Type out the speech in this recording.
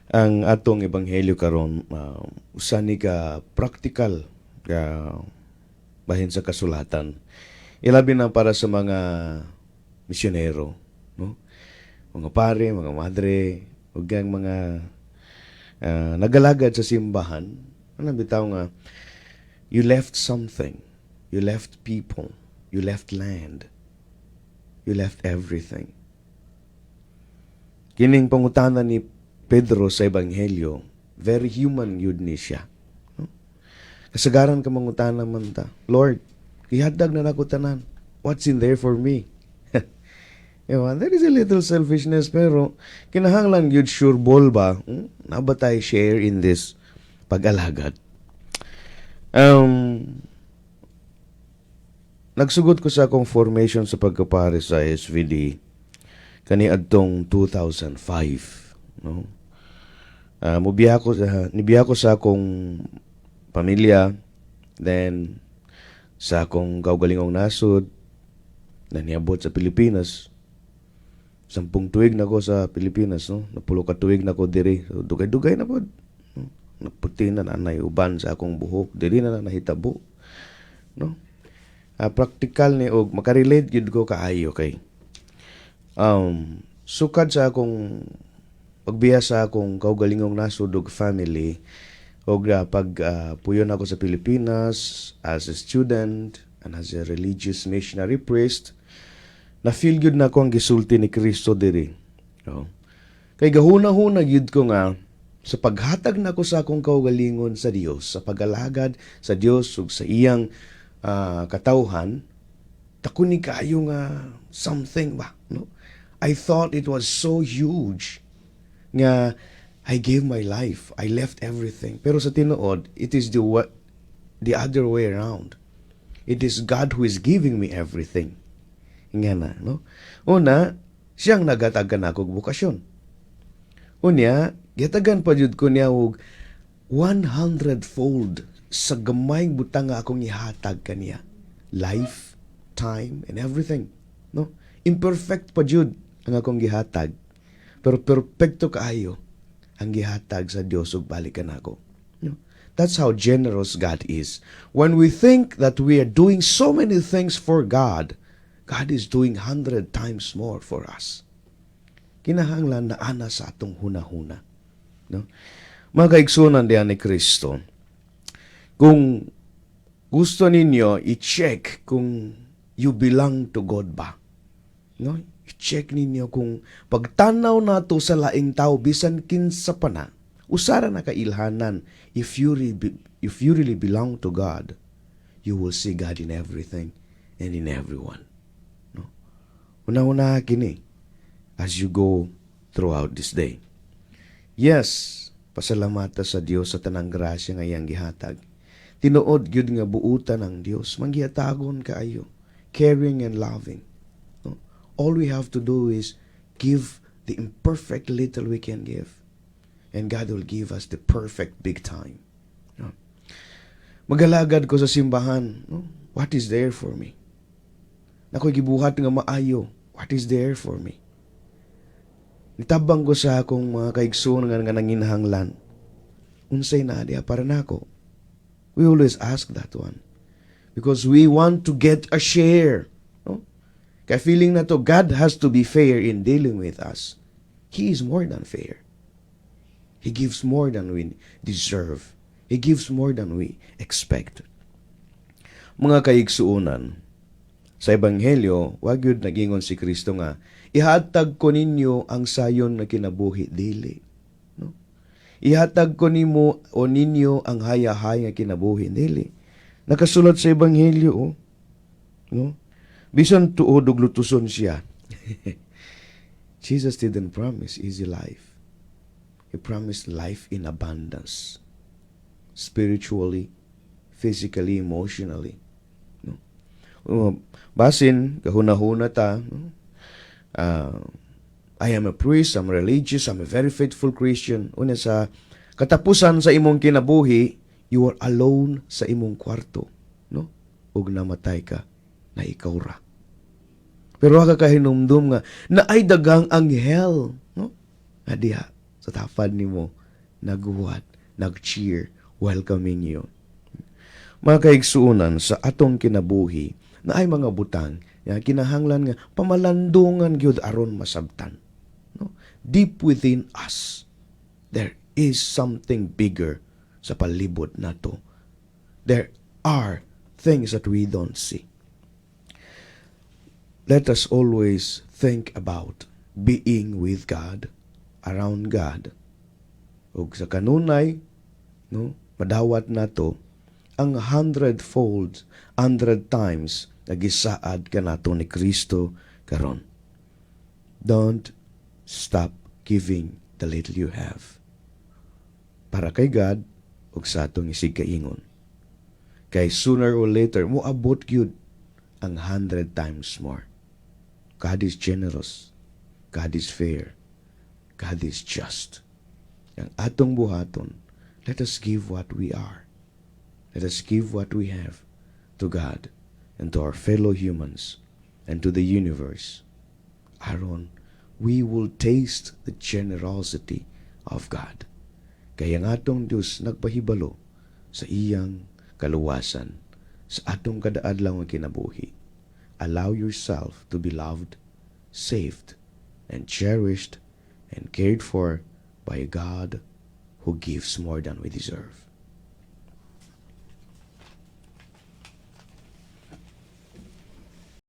Ang atong ebanghelyo karon usa ni ka practical nga bahin sa kasulatan. Ilabi na para sa mga misyonero, no? Mga pare, mga madre, ug ang mga nagalagad sa simbahan. Ano bitaw nga you left something. You left people. You left land. You left everything. Kining pangutana ni Pedro sa Ebanghelyo, very human yun ni siya. No? Kasagaran ka mangutana man ta, "Lord, ihatag na nako tanan. What's in there for me?" Diba? There is a little selfishness, pero kinahanglan yun sure ball ba? Naa ba tay share in this pag-alagad? Nagsugod ko sa akong formation sa pagkapare sa SVD kaniadtong 2005, no? Mubiya ko sa akong pamilya, then sa akong kaugalingong nasod na niabot sa Pilipinas. 10 tuig na ko sa Pilipinas, no? Napulo ka tuig na ko diri. So, dugay-dugay na pod, no? Naputi na nanay uban sa akong buhok. Diri na na nahitabo, no? Practical ni og makarelate gyud ko kaayo kay sukad sa akong pagbiya sa akong kaugalingong nasod og family og pag puyon ako sa Pilipinas as a student and as a religious missionary priest, na feel gyud na ako ang gisulti ni Kristo diri. Oh. Kay gahuna-huna gyud ko nga sa paghatag nako sa akong kaugalingon sa Dios, sa pag-alagad sa Dios ug sa iyang katawhan, dako ni kaayo nga something ba, no? I thought it was so huge nga I gave my life, I left everything. Pero sa tinuod, it is the other way around. It is God who is giving me everything. Nga na, no? Una, siyang nagatagan ako og bokasyon. Unya, gihatagan pa jud ko niya og 100 fold sa gamayng butang nga akong ihatag kaniya. Life, time, and everything. No? Imperfect pa jud ang akong gihatag. Pero perpekto kaayo ang gihatag sa Dios ug balik kanako. No? That's how generous God is. When we think that we are doing so many things for God, God is doing 100 times more for us. Kinahanglan na ana sa atong hunahuna. No? Mga kaigsunan diha ni Kristo, kung gusto ninyo i-check kung you belong to God ba, no? I-check ninyo kung pagtanaw nato sa laing tao, bisan kinsa pa na, usara na kailhanan, if you really belong to God, you will see God in everything and in everyone. No? Una-una kini as you go throughout this day. Yes, pasalamata sa Dios sa tanang grasya nga iyang gihatag. Tinuod gyud nga buutan ang Dios, manggihatagon kaayo, caring and loving. No? All we have to do is give the imperfect little we can give. And God will give us the perfect big time. No? Magalagad ko sa simbahan. No? What is there for me? Nakoy gibuhat nga maayo. What is there for me? Nitabang ko sa akong mga kaigsoon nga nanginahanglan. Unsay naa diha para nako? We always ask that one. Because we want to get a share. No? Kaya feeling na to, God has to be fair in dealing with us. He is more than fair. He gives more than we deserve. He gives more than we expect. Mga kaigsuonan, sa Ebanghelyo, wa gyud nagingon si Kristo nga, "Ihatag ko ninyo ang sayon nga kinabuhi." Dili. No? "Ihatag ko nimo o ninyo ang hayahay nga kinabuhi." Dili. Nakasulat sa Ebanghelyo, oh. No? Bisan tuod ug lutuson siya. Jesus didn't promise easy life. He promised life in abundance. Spiritually, physically, emotionally. No? Basin, kahuna-huna ta, no? I am a priest, I'm religious, I'm a very faithful Christian. Una sa katapusan sa imong kinabuhi, you are alone sa imong kwarto, no? Ug namatay ka na ikaw ra. Pero wa ka kahinumdum nga naay daghang anghel, no? Nga diha sa Sa tapad nimo, naghuwat, nag-cheer, welcoming you. Mga kaigsuonan, sa atong kinabuhi, naay mga butang nga kinahanglan nga pamalandungan gyud aron masabtan. No? Deep within us, there is something bigger sa palibot nato. There are things that we don't see. Let us always think about being with God, around God. Ug sa kanunay, no, madawat nato ang hundredfold, 100 times na gisaad kanato ni Kristo karon. Don't stop giving the little you have. Para kay God ug sa atong isigkaingon. Kay sooner or later moabot gyud ang 100 times more. God is generous. God is fair. God is just. Ang atong buhaton, let us give what we are. Let us give what we have to God and to our fellow humans and to the universe. Aron, we will taste the generosity of God. Kay ang atong Diyos nagpahibalo sa iyang kaluwasan sa atong kada-adlaw nga kinabuhi. Allow yourself to be loved, saved, and cherished and cared for by a God who gives more than we deserve.